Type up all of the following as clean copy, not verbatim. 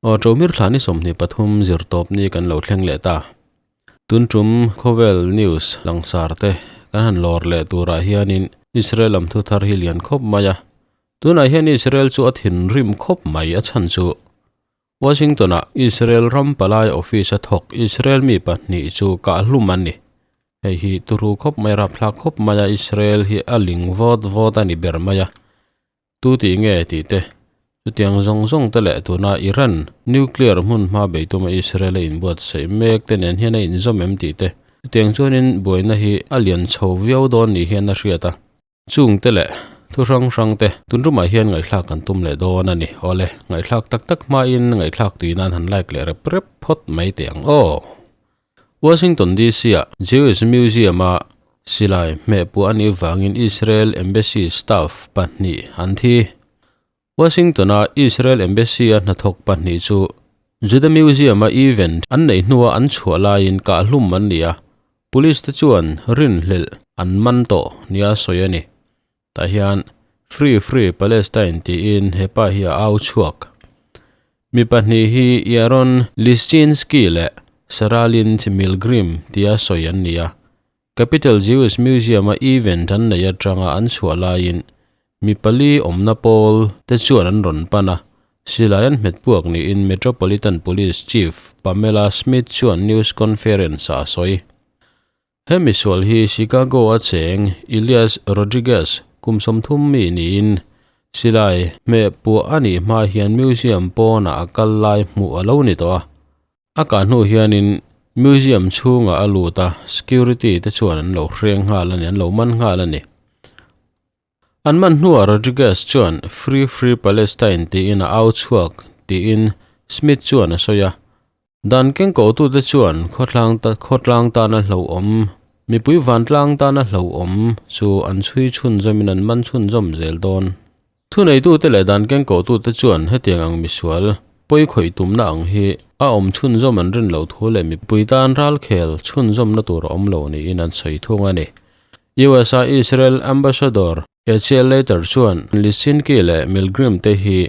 Aw Ṭomir thla ni 23 zirtawp ni kan lo thleng leh ta. Tun ṭum khawvel news langsar te kan han lawr leh turah hianin Israel lam thu thar hi lian khawp mai a. Tunah hian Israel chu a thinrim khawp mai a chhan chu Washington-ah Israel ram palai office a thawk Israel mi pahnih chu kah hlum an ni. Hei hi turu khawp mai rapthlak khawp mai a Israel hi a ling vawt vawt a ni ber mai a. Tu tih nge tih te? Chutiang zawng zawng te leh tuna Iran nuclear hmun hma beituma Israel a inbuatsaih mek te nen hian a inzawm em tih te? Chutiang chuanin buaina hi a lian chho viau dawn ni hian a hriat a. Chung te leh thu hrang hrang te tun rumah hian ngaihthlak kan tum leh dawn a ni. Awle, ngaihthlak tak tak hmain ngaihthlak tui nan han like leh rep rep phawt mai teh ang aw. Washington DC-a Jewish Museum-a silai hmehpuah a nih vangin Israel Embassy staff pahnih an thi. Washington-a Israel Embassy-a hnathawk pahnih chu Juda Museum-a event an neih hnua an chhuah laiin kah hlum an ni a, police te chuan rinhlelh an man tawh nia sawi a ni. Tah hian Free Free Palestine tiin hepa hi a au chhuak. Mi pahnih hi Yaron Lischinsky leh Sarah Lynch Milgrim tia sawi an ni a. Capital Jewish Museum-a event an nei atanga an chhuah laiin mi pali awmna pawl te chuan an rawn pan a. Silai an hmet puak niin Metropolitan Police Chief Pamela Smith chuan news conference a sawi. He misual hi Chicago a cheng Elias Rodriguez kum 30 mi niin silai hmeh puah a nih hma hian museum pawnah a kal lai hmuh a lo ni tawh a. A kah hnu hianin museum chhungah a lut a, security te chuan an lo hreng nghal a ni, an lo man nghal a ni. An man hnuah Rodriguez chuan Free Free Palestine tiin a au chhuak tiin Smith chuan a sawi a. Dan keng ko tu te chuan khawtlang ta khawtlang tana hlo awm mipui vantlang tana hlo awm chu an chhui chhun zawmin an man chhun zawm zel dawn. Thu nei tu te leh dan keng ko tu te chuan hetiang ang misual pawi khawih tumna ang hi a awm chhun zawm an rin lo thu leh mipui tan ral khel chhun zawmna tur a awm lo niin an sawi thung a ni. USA Israel Ambassador Yechiel Leiter chuan Lischinsky leh Milgrim te hi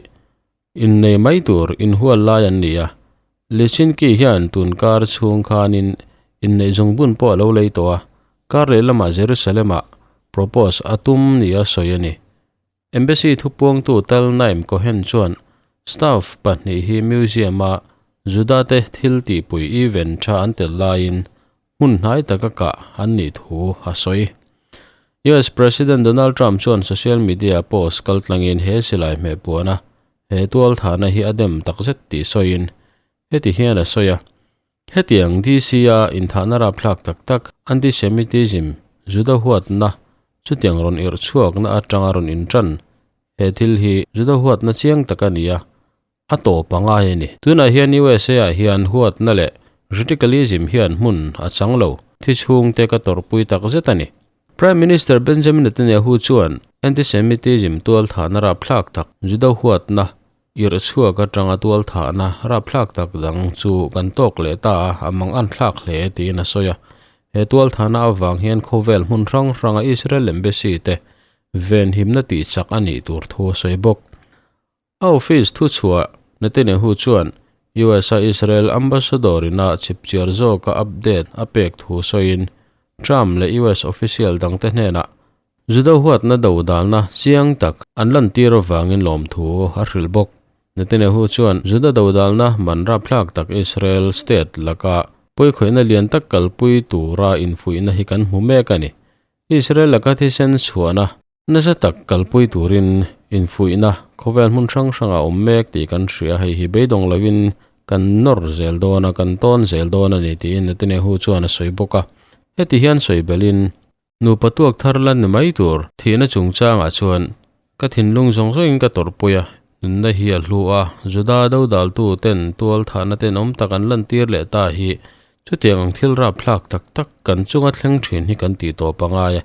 innei mai tur inhual lai an ni a. Lischinsky hian tun kar chhung khanin innei zungbun pawh a lo lei tawh a, kar leh lamah Jerusalem-ah propose a tum ni a sawi a ni. Embassy thupuangtu Tal Naim Cohen chuan staff pahnih hi museum-a Juda te thil tihpui event tha an tel laiin hmun hnai taka kah an nih thu a sawi. US President Donald Trump chuan social media post kaltlangin he silai hmeh puana he tual thana hi a dem takzet tih sawiin heti hian a sawi a. Hetiang DC a inthahna rapthlak tak tak antisemitism Juda huatna chutiang rawn irh chhuakna atanga rawn intan he thil hi Juda huatna chiang tak a ni a, a tawp a ngai a ni. Tunah hian USA ah hian huatna leh radicalism hian hmun a chang lo, thi chhung te ka tawrhpui takzet a ni. Prime Minister Benjamin Netanyahu chuan antisemitism tual thahna rapthlak tak Juda huatna irh chhuak atanga tual thahna rapthlak tak dang chu kan tawk leh ta a, a mang an thlak hle tiin a sawi a. He tual thahna avang hian khawvel hmun hrang hranga Israel Embassy te ven himna tih chak a nih tur thu a sawi bawk. A office thu chhuah Netanyahu chuan USA Israel Ambassador ina chipchiar zawka update a pek thu sawiin Trump leh US official dang te hnenah Juda huatna do dalna chiang tak an lan tir avangin lawm thu a hrilh bawk. Netanyahu chuan Juda do dalna man rapthlak tak Israel state laka pawi khawihna lian tak kalpui tura infuihna hi kan hmu mek a ni. Israel laka thisen chhuahna nasa tak kalpui turin infuihna khawvel hmun hrang hranga awm mek tih kan hria hei hi beidawng lovin kan nawr zel dawn a, kan tawn zel dawn a ni tiin Netanyahu chuan a sawi bawk a. Heti hian sawi belin nupa tuak thar lan ni mai tur thihna chungchangah chuan ka thinlung zawng zawngin ka tawrhpui a, nunna hi a hlu a, Juda do daltu ten tual thahna ten awm tak an lan tir leh ta hi chutiang ang thil rapthlak tak tak kan chunga thleng thin hi kan tih tawp a ngai a.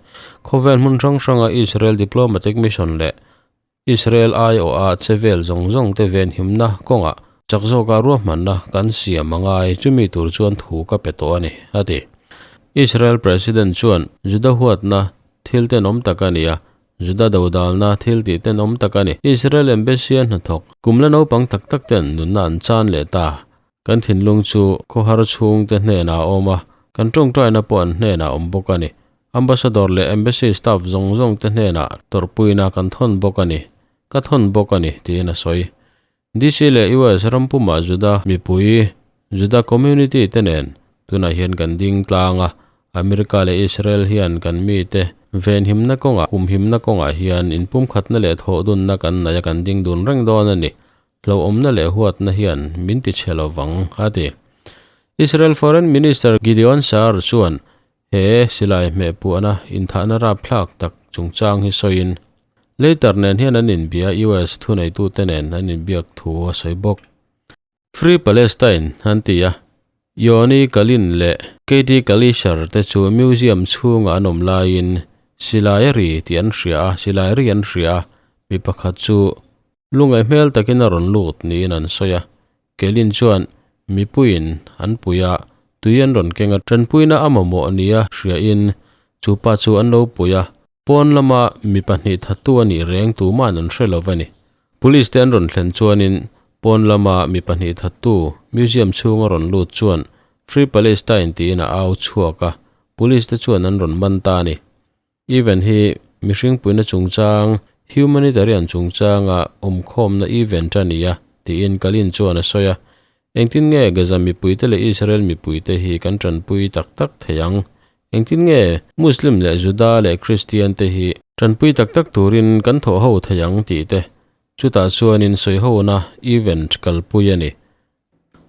Khawvel hmun hrang hranga Israel diplomatic mission leh Israel ai-awh a chevel zawng zawng te ven himna kawngah chak zawka ruahmanna kan siam a ngai chumi tur chuan thu ka pe tawh a ni, a ti. Israel President chuan Juda huatna thil ten awm tak a ni a. Juda dodalna thil tih tenawm tak a ni. Israel embassy-a hnathawk kum la naupang tak tak ten nunna an chan leh ta. Kan thinlung chu khawhar chhungte hnenah a awm a, kan tawngtaina pawh an hnenah a awm bawk a ni. Ambassador leh embassy staff zawng zawng te hnenah tawrhpuina kan thawn bawk a ni. Ka thawn bawk a ni, tiin a sawi. DC leh US ram pumah Juda mipui, Juda community te nen tunah hian kan ding tlang a, America leh Israel hian kan mite venhimna kawngah, humhimna kawngah hian inpumkhatna leh thawhdunna kan nei a, kan ding dun reng dawn a ni. Hlauhawmna leh huatna hian min ti chhe lovang, a ti. Israel Foreign Minister Gideon Saar chuan He silai hmehpuahna inthahna rapthlak tak chungchang hi sawiin Leiter nen hian an inbia US thuneitute nen an inbiak thu a sawi bawk. Free Palestine an ti a, Yoni Kalin leh Katie Kalisher te chu museum chhungah an awm laiin silai a ri tih an hria a, silai ri an hria a, mi pakhat chu lungaih hmel takin a rawn lut niin an sawi a, Kelin chuan mipuiin an pui a, tui an rawn keng a, tanpuina a mamawh nia hriain chu pa chu an lo pui a, pawn lama mi pahnih thattu a nih reng tuma'n an hre lo a ni. Police te an rawn thlen chuanin pawn lama mi pahnih thattu museum chhunga rawn lut chuan Free Palestine tiin a au chhuak a, police te chuan an rawn man ta a ni. Event hi mihring puina chungchang, humanitarian chungchanga awmkhawmna event a ni a, tiin Kalin chuan a sawi a. Engtin nge Gaza mipuite leh Israel mipuite hi kan tanpui tak tak thei ang? Engtin nge Muslim leh Juda leh Kristian te hi tanpui tak tak turin kan thawh ho thei ang tih te chutah chuanin sawihona event kalpui a ni.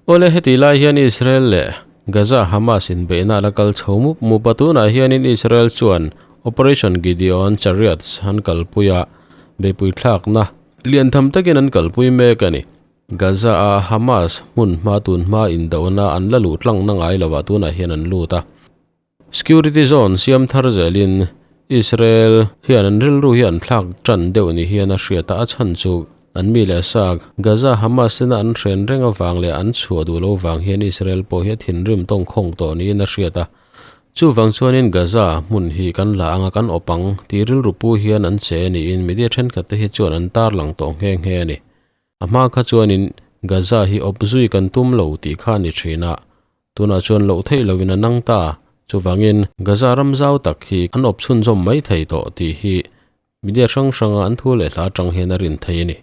Awle heti lai hian Israel leh Gaza Hamas inbeihna a la kal chho mup mup a, tunah hianin Israel chuan Operation Gideon Chariots an kalpui a, beihpui thlakna lian tham takin an kalpui mek a ni. Gaza-a Hamas hmun hma tun hma indohna an la luh tlangna ngai lovah tunah hian an lut a. Security zone siam thar zelin Israel hian an rilru hi an thlak tan deuh ni hian a hriat a, a chhan chu an mi leh sa Gaza Hamas ina an hren reng avang leh an chhuah duh lo vang hian Israel pawh hi a thinrim tawng khawng tawh niin a hriat a. Chuvang chuanin Gaza hmun hi kan la anga kan awp ang tih rilru pu hian an che niin media thenkhat te hi chuan an tarlang tawh nghe nghe a ni. A hma kha chuanin Gaza hi awp zui kan tum lo tih kha a ni thin a, tunah chuan loh theih loin a nang ta. Chuvangin Gaza ram zau tak hi an awp chhunzawm mai thei tawh tih hi media hrang hranga an thu leh hla atang hian a rin thei a ni.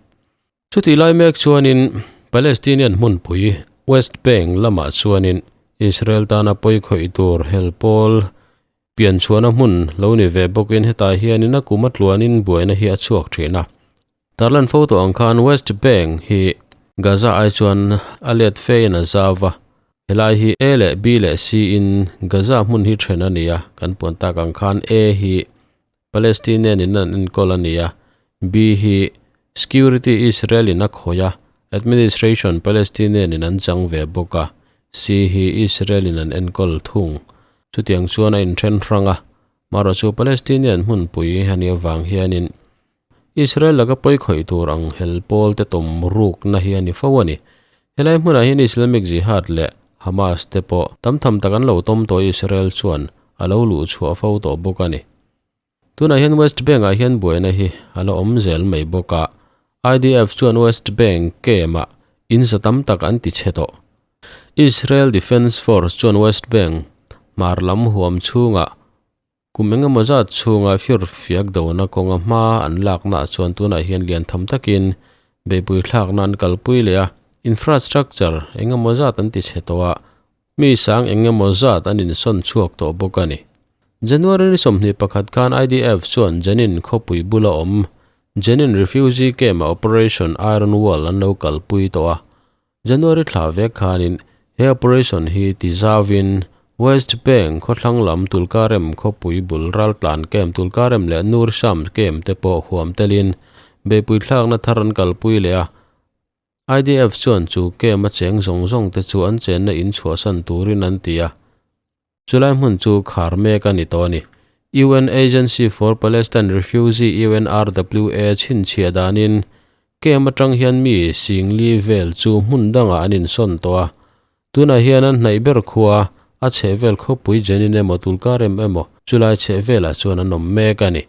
Chutih lai mek chuanin Palestinian hmunpui West Bank lamah chuanin Israel tana pawi khawih tur hel pawl pianchhuahna hmun lo ni ve bawkin hetah hianin a kum a tluanin buaina hi a chhuak thin a. Tarlan fo tawh ang khan West Bank hi Gaza ai chuan a let fe in a zau va, helai hi A leh B leh C in Gaza hmun hi then a ni a, kan puan tak ang khan A hi Palestinian in an enkawl a ni a, B hi Security Israel in a khawih a, Administration Palestinian in an chang ve bawk a, C hi Israel in an enkawl thung. Chutiang chuan a inthen hrang a, marawh chu Palestinian hmunpui a nih avang hianin Israel laka pawi khawih tur ang hel pawl te tawm rukna hi a ni fo a ni. Helai hmunah hian Islamic Jihad leh Hamas te pawh tam tham tak an lo tawm tawh Israel chuan a lo luh chhuah fo tawh bawk a ni. Tunah hian West Bank ah hian buaina hi a la awm zel mai bawk a, IDF chuan West Bank camp ah in za tam tak an ti chhe tawh. Israel Defence Force chuan West Bank hmar lam huam chhungah Kum eng emaw zat chhunga fir fiak dona kawnga hma an laknaah chuan tunah hian lian tham takin beihpui thlakna an kalpui leh a, infrastructure eng emaw zat an ti chhe tawh a, mi sang eng emaw zat an insawn chhuak tawh bawk a ni. January ni 21 khan IDF chuan Jenin khawpui bula awm Jenin Refugee Camp-ah Operation Iron Wall an lo kalpui tawh a, January thla vek khanin he operation hi ti zauvin West Bank khawthlang lam Tulkarem khawpui bul raltlan camp Tulkarem leh Nur Shams camp te pawh huam telin beihpui thlakna thar an kalpui leh a. IDF chuan chu camp a cheng zawng zawng te chu an chenna in chhuahsan turin an ti a. Chulai hmun chu khar mek a ni tawh a ni. UN Agency for Palestine Refugee, UNRWA, chhinchhiah danin camp atang hian mi singli vel chu hmun dangah an insawn tawh a. Tunah hian an hnaih ber khua, a chhehvel khawpui Jenin emaw Tulkarem emaw chulai chhehvelah chuan an awm mek a ni.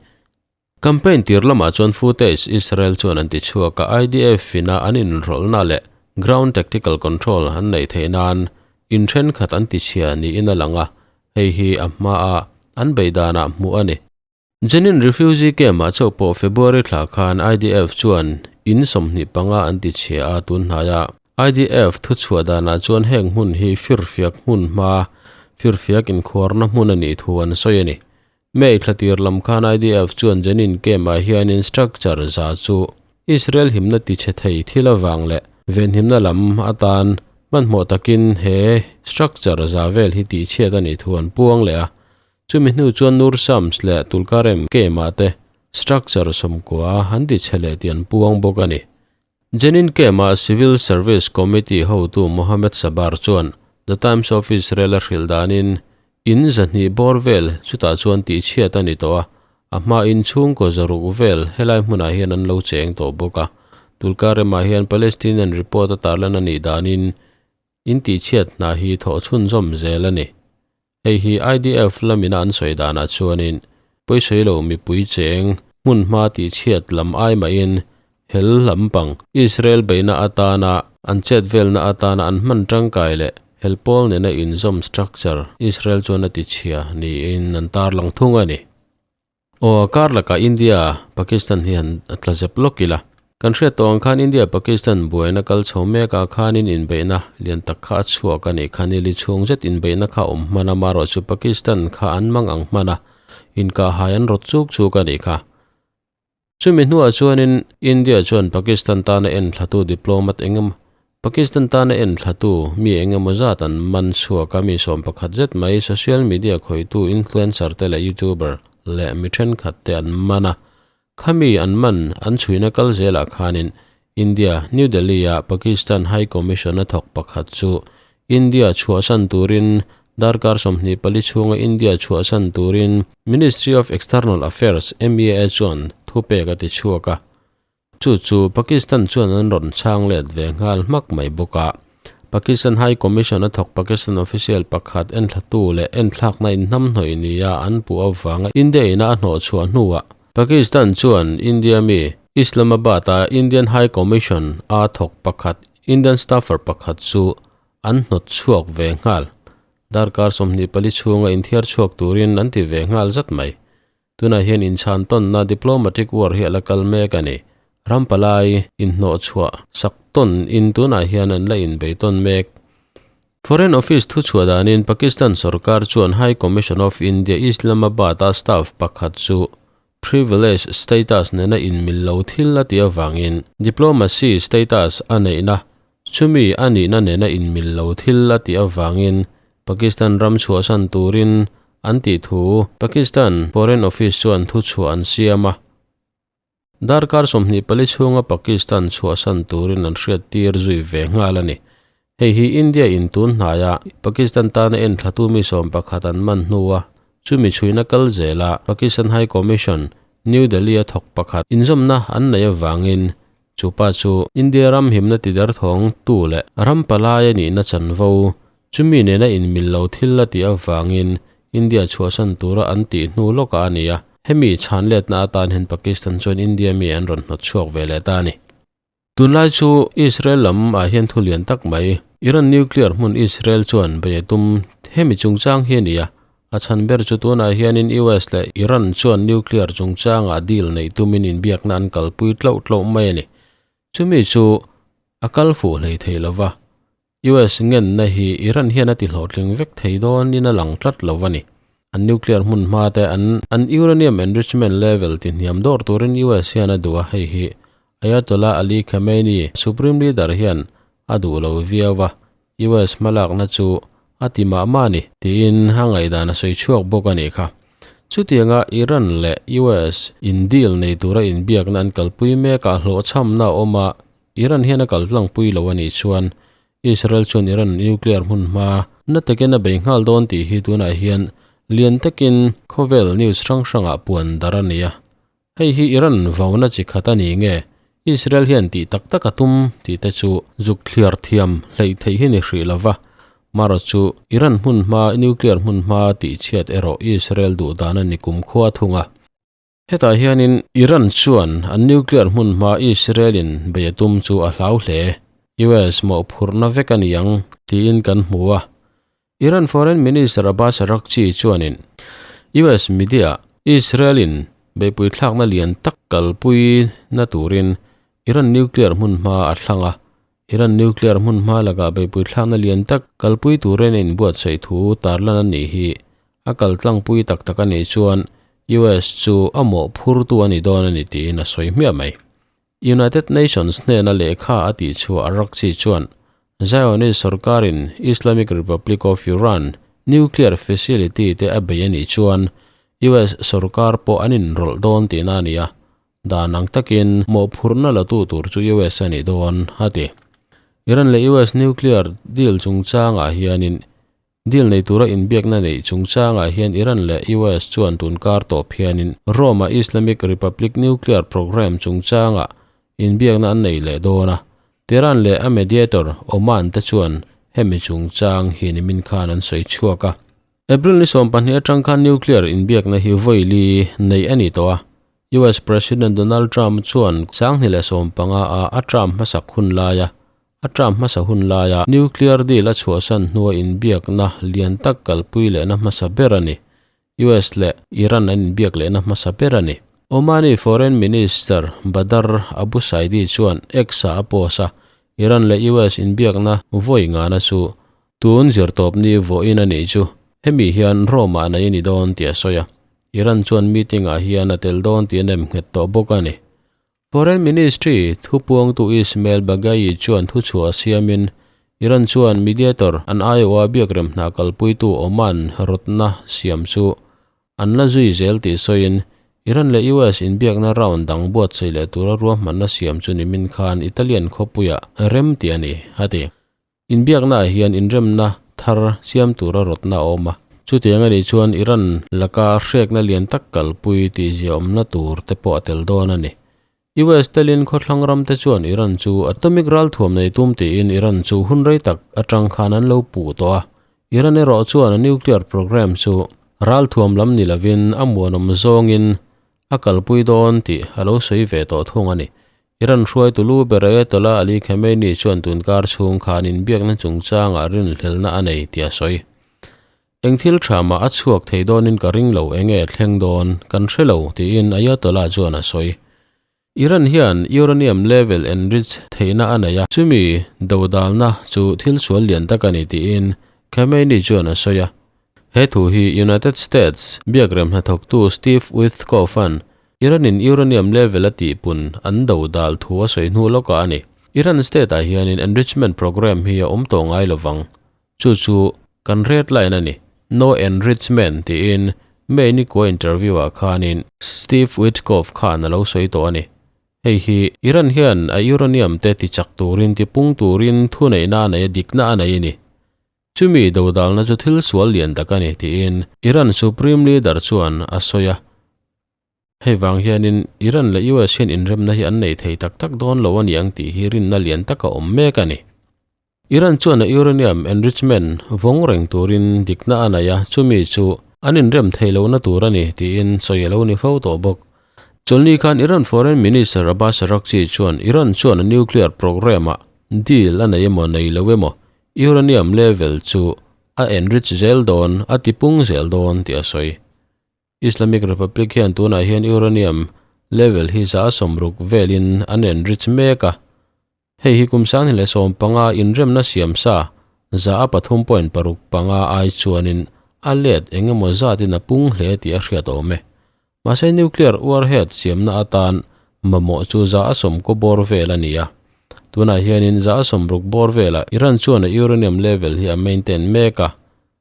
Campaign tir lamah chuan footage Israel chuan an ti chhuak a, IDF ina an inrawlhna leh ground tactical control an neih theih nan in thenkhat an ti chhia niin a lang a, hei hi a hmaa an beih danah hmuh a ni. Jenin refugee camp-ah chauh pawh February thla khan IDF chuan in 25 an ti chhia a, tun hnaia IDF thuchhuah danah chuan heng hmun hi firfiak hmun hma, firfiak inkhuarna hmun a nih thu an sawi a ni. May thla tir lam khan IDF chuan Jenin camp-ah hianin structure za chu Israel himna ti chhe thei thil avang leh venhimna lam atan hmanhmawh takin he structure za vel hi tihchhiat a nih thu an puang leh a. Chumi hnu chuan Nur Shams leh Tulkarem camp-ah te structure 90 an ti chhe leh tih an puang bawk a ni. Jenin camp-ah Civil Service Committee hotu Mohammed Sabar chuan The Times of Israel a hrilh danin in 200 bawr vel chutah chuan tihchhiat a ni tawh a, a hma in chhungkaw 600 vel helai hmunah hian an lo cheng tawh bawk a. Tulkaremah hian Palestinian report a tarlan a nih danin in tihchhiat hna hi thawh chhunzawm zel a ni. Hei hi IDF lamina an sawi danah chuanin pawisawi lo mipui cheng hmun hma tihchhiat lam ai mahin hel lampang Israel beihna atana an chet velna atana an hman tangkai leh hel pawl nena inzawm structure Israel chuan a ti chhia niin an tarlang thung a ni. Aw, kar lakah India, Pakistan hi han tla zep lawk ila. Kan hriat tawh ang khan India, Pakistan buaina kal chho mekah khanin inbeihna lian tak kha a chhuak a nih kha. Nili chhung zet inbeihna kha awm hman a, marawh chu Pakistan kha an mang ang hman a, inkahhai an rawt chuk chuk a nih kha. Chumi hnuah chuanin India chuan Pakistan tana enthlatu diplomat engemaw Pakistan tana enthlatu mi engemaw zat an man chhuak a, mi 11 zet mai social media khawitu influencer te leh youtuber leh mi thenkhat te an man a. Khami an man an chhuina kal zelah khanin India, New Delhi ah Pakistan High Commission a thawk pakhat chu India chhuahsan turin darkar 24 chhunga India chhuahsan turin Ministry of External Affairs, MEA, chuan thupek a ti chhuak a. Chu chu Pakistan chuan an rawn chhang let ve nghal hmak mai bawk a. Pakistan High Commission a thawk Pakistan official pakhat enthlatu leh enthlakna inhnam hnawih nia an puh avanga India ina a hnawh chhuah hnuah Pakistan chuan India mi Islamabad a Indian High Commission a thawk pakhat Indian staffer pakhat chu an hnawt chhuak ve nghal. Darkar 24 chhunga inthiar chhuak turin an ti ve nghal zat mai. Tunah hian inchhan tawnna diplomatic war hi a la kal mek a ni. Rampalai inhnawh chhuah sak tawn in tunah hian an la inbei tawn mek. Foreign Office thu chhuah danin Pakistan sorkar chuan High Commission of India Islamabad a staff pakhat chu privilege status nena inmil lo thil a tih avangin diplomacy status a neihna chumi a nihna nena inmil lo thil a tih avangin Pakistan ram chhuahsan turin an tih thu Pakistan Foreign Office chuan thu chhuah an siam a. Darkar 24 chhunga Pakistan chhuahsan turin an hriat tir zui ve nghal a ni. Hei hi India in tun hnaia Pakistan tana enthlatu mi 11 an man hnuah chumi chhuina kal zela Pakistan High Commission New Delhi a thawk pakhat inzawmna an nei awangin chupa chu India ram himna ti der thawng tu leh ram palai a nihna chanvo chumi nena inmil lo thil a tih awangin India chhuahsan tura an tih hnu lawkah a ni a. Hemi chhan letna atan hian Pakistan chuan India mi an rawn hnawt chhuak ve leh ta a ni. Tunlai chu Israel lam ah hian thu lian tak mai Iran nuclear hmun Israel chuan bei a tum hemi chungchang hi a ni a. A chhan ber chu tunah hianin US leh Iran chuan nuclear chungchangah deal neih tumin inbiakna an kalpui tloh tloh mai a ni. Chumi chu a kal fuh hlei thei lova. US ngenna hi Iran hian a ti hlawhtling vek thei dawn in a lang tlat lo a ni. An nuclear hmun hma te an an uranium enrichment level ti hniam dawr turin US hian a duh a, hei hi Ayatollah Ali Khamenei, Supreme Leader hian a duh lo viau a, US hmalakna chu a ti mah mah a ni tiin a ngaihdan a sawi chhuak bawk a nih kha. Chutianga Iran leh US in deal nei tura inbiakna an kalpui mekah hlawhchhamna a awm a, Iran hian a kal tlangpui lo a nih chuan Israel chuan Iran nuclear hmun hma na takin a bei nghal dawn tih hi tunah hian lian takin khawvel news hrang hrangah puan dar a ni a. Hei hi Iran vauna chi khat a ni nge Israel hian tih tak tak a tum tih te chu zuk thliar thiam hleih theih hi ni hrih lova. Mara chu Iran hmun hma nuclear hmun hma tih chhiat erawh Israel duh dan a ni kum khua thung a. Hetah hianin Iran chuan an nuclear hmunhma Israel-in bei a tum chu a hlau hle. US mawhphurhna vek a ni ang tiin kan hmu a. Iran Foreign Minister Abbas Araghchi chuanin US media Israel-in beihpui thlakna lian tak kalpui na turin Iran nuclear hmunhma a thlang a. Iran nuclear hmunhma lakah beihpui thlakna lian tak kalpui turin a inbuatsaih thu tarlan a nih hi. A kal tlangpui tak tak a nih chuan US chu a mawhphurtu a ni dawn a ni tiin a sawi hmiah mai. United Nations hnena lehkha a tihchhuah Araghchi chuan Zionist sorkarin Islamic Republic of Iran nuclear facility te a bei a nih chuan US sorkar pawh an inrawlh dawn tihna a ni a, dan ang takin mawhphurhna latu tur chu US a nih dawn a ti. Iran leh US nuclear deal chungchangah hianin Deal nei tura inbiakna neih chungchangah hian Iran leh US chuan tun kar tawp hianin Rome-a Islamic Republic nuclear programme chungchangah inbiakna an nei leh dawn a. Tehran leh a mediator Oman te chuan hemi chungchang hi nimin khan an sawi chhuak a. April ni 12 atang khan nuclear inbiakna hi vawi li neih a ni tawh a. US President Donald Trump chuan 2015 a a term hmasak hun laia A term hmasa hun laia nuclear deal a chhuahsan hnua inbiakna lian tak kalpui lehna hmasa ber a ni. US leh Iran an inbiak lehna hmasa ber a ni. Omani Foreign Minister Badr Abusaidi chuan X-ah a post a, Iran leh US inbiakna vawi ngana chu tun zirtawpni vawiin a nih chu hemi hian Rome-ah nei a ni dawn tih a sawi a. Iran chuan meeting-ah hian a tel dawn tih a nemnghet tawh bawk a ni. Foreign Ministry thupuangtu Ismail Baghaei chuan thuchhuah siamin, Iran chuan mediator an aiawha biakrem hna kalpuitu Oman rawtna siam chu an la zui zel tih sawiin, Iran leh US inbiakna round dang buatsaih leh tura ruahmanna siam chu nimin khan Italian khawpuiah rem tih a ni, a ti. Inbiaknaah hian inremna thar siam tura rawtna a awm a, chutiang a nih chuan Iran laka hrekna lian tak kalpui tih ziaawmna tur te pawh a tel dawn a ni. US telin khawthlang ram te chuan Iran chu atomic ralthuam nei tum tiin Iran chu hun rei tak atang khan an lo puh tawh a, Iran erawh chuan a nuclear program chu ralthuam lam ni lovin a muanawm zawngin a kalpui dawn tih a lo sawi ve tawh thung a ni. Iran hruaitu lu ber Ayatollah Ali Khamenei chuan tunkar chhung khan inbiakna chungchangah rinhlelhna a nei tih a sawi. Eng thil tha mah a chhuak thei dawnin ka ring lo, enge thleng dawn kan hre lo, tiin Ayatollah chuan a sawi. Iran hian uranium level enrich theihna a nei a, chumi dodalna chu thil sual lian tak a ni tiin Khamenei chuan a sawi a. He thu hi United States biakrem hnathawktu Steve Witkoff-a'n Iran-in uranium level a tihpun an do dal thu a sawi hnu lawkah a ni. Iran state-ah hianin enrichment program hi a awm tawh ngai lovang. Chu chu kan red line a ni, no enrichment tiin May nikua interview-ah khanin Steve Witkoff khan a lo sawi tawh a ni. Hei hi Iran hian a uranium te tichak turin tipung turin thuneihna a nei a, dikna a nei a ni. Chumi dodalna chu thil sual lian tak a ni tiin Iran Supreme Leader chuan a sawi a. Hei vang hianin Iran leh US hian inremna hi an nei thei tak tak dawn lo a ni ang tih hi rinna lian tak a awm mek a ni. Iran chuan a uranium enrichment vawng reng turin dikna a nei a, chumi chu an inrem thei lohna tur a ni tiin sawi a lo ni fo tawh bawk. Chawlhni khan Iran Foreign Minister Abbas Araghchi chuan Iran chuan a nuclear programme-ah deal a nei emaw nei lo emaw Uranium level chu a enrich zel dawn, a tipung zel dawn tih a sawi. Islamic Republic hian tunah hian uranium level hi 60% velin an enrich mek a. Hei hi kum 2015 inremna siam sa 3.65 ai chuanin a let eng emaw zatin a pung hle tih a hriat awm e. Mahse nuclear warhead siamna atan mamawh chu 90 bawr vel a ni a. Tunah hianin 60 bawr velah Iran chuan a uranium level hi a maintain mek a,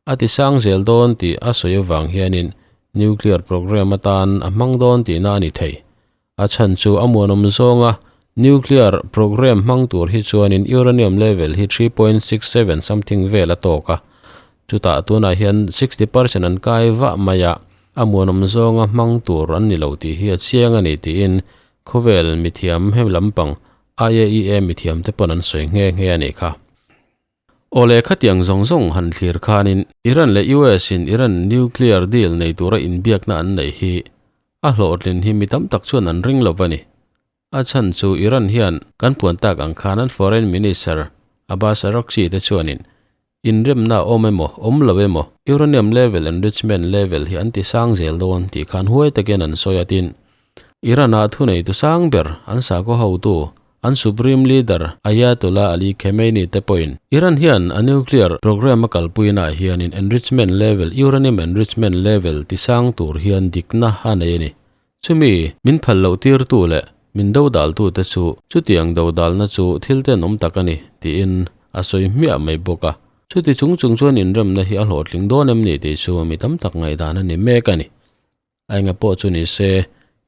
a ti sang zel dawn tih a sawi avang hianin nuclear program atan a hmang dawn tihna a ni thei. A chhan chu a muanawm zawnga nuclear program hmang tur hi chuanin uranium level hi 3.67 something vel a tawk a. Chutah tunah hian 60% an kai vah mai a, a muanawm zawnga hmang tur an ni lo tih hi a chiang a ni tiin khawvel mithiam he lampang IAEA mithiam te pawn an sawi nghe nghe a nih kha. Awle khatiang zawng zawng han thlir khanin Iran leh US in Iran nuclear deal nei tura inbiakna an neih hi. A hlawhtlin hi mi tam tak chuan an ring lo va ni. A chhan chu Iran hian kan puan tak ang khan an Foreign Minister Abbas Araghchi te chuanin inremna a awm emaw awm lo emaw uranium level enrichment level hi an ti sang zel dawn tih khan huai takin an sawi a tin Iran-ah thuneitu sang ber an sakhaw hotu An Supreme Leader Ayatollah Ali Khamenei te pawhin Iran hian a nuclear programme a kalpuinaah hianin enrichment level, uranium enrichment level, tisang tur hian dikna a nei a ni. Chumi min phal loh tirtu leh min dodaltute chu chutiang dodalna chu thil tenawm tak a ni, tiin a sawi hmiah mai bawk a. Chuti chung chung chuan inremna hi a hlawhtling dawn em ni tih chu mi tam tak ngaihdan a ni mek a ni. A enga pawh chu ni se,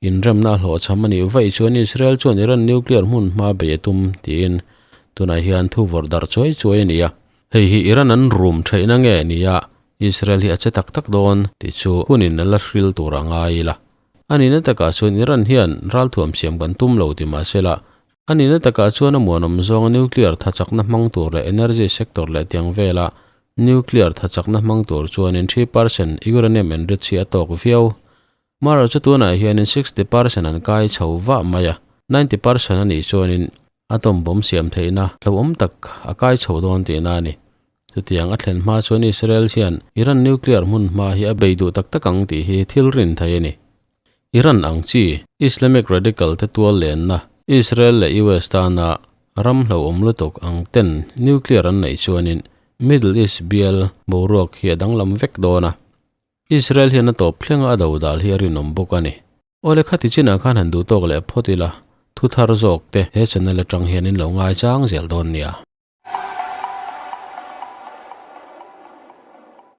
inremna a hlawhchham a nih vaih chuan Israel chuan Iran nuclear hmun hma bei a tum tiin tunah hian thu vawrh darh chuai chuai a ni a. Hei hi Iran an rum theihna nge ni a, Israel hi a che tak tak dawn tih chu hunin a la hril tur a ngai ila. A nihna takah chuan Iran hian ralthuam siam kan tum lo ti mahse la, a nihna takah chuan a muanawm zawnga nuclear thachakna hmang tur leh energy sector leh tiang vela Nuclear thachakna hmang tur chuanin 3% uranium enrich hi a tawk viau. Mara chu tunah hianin 60% an kai chho vah mai a, 90% a nih chuanin atom bomb siam theihna hlauhawm tak a kai chho dawn tihna a ni. Chutiang a thlen hma chuan Israel hian Iran nuclear hmun hma hi a bei duh tak tak ang tih hi thil rin thei a ni. Iran ang chi Islamic radical te tual lenna Israel leh US tana ram hlauhawm lutuk ang ten nuclear an neih chuanin Middle East bial boruak hi a danglam vek dawn a. Israel hian a tawp thlenga a dodal hi a rinawm bawk a ni. Awle khati chinah khan han duh tawk leh phawt ila, thu thar zawk te he channel atang hian in lo ngaichang zel dawn nia.